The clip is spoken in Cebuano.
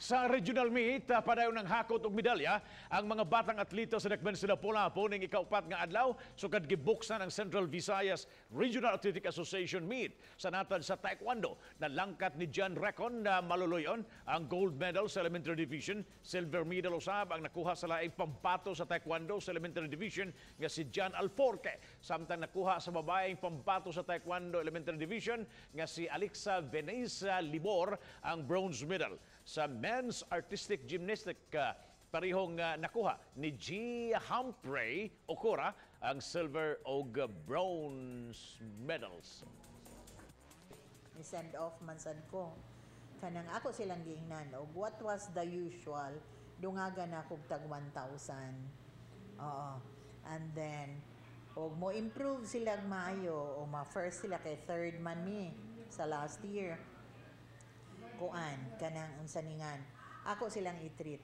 Sa regional meet, padayon ng hakot og medalya ang mga batang atleta sa Dakbayan sa Lapu-Lapu ning ikaupat nga adlaw, sukad gibuksan ang Central Visayas Regional Athletic Association meet. Sa natad sa taekwondo, nalangkat ni John Recon na Maluluyon ang gold medal sa elementary division. Silver medal usab ang nakuha sa laing pambato sa taekwondo sa elementary division nga si John Alforque. Samtang nakuha sa babaeng pambato sa taekwondo elementary division nga si Alexa Veneza Libor ang bronze medal. Sa men's artistic gymnastic, parehong nakuha ni G. Humphrey Okura ang silver og bronze medals. Ni send off man sad ko. Kanang ako silang giingnan og what was the usual, dungaga na kog tag 1,000. Oo. And then og mo improve sila maayo o ma first sila, kay third man mi sa last year. Kuan kanang unsa ningan. Ako silang i-treat.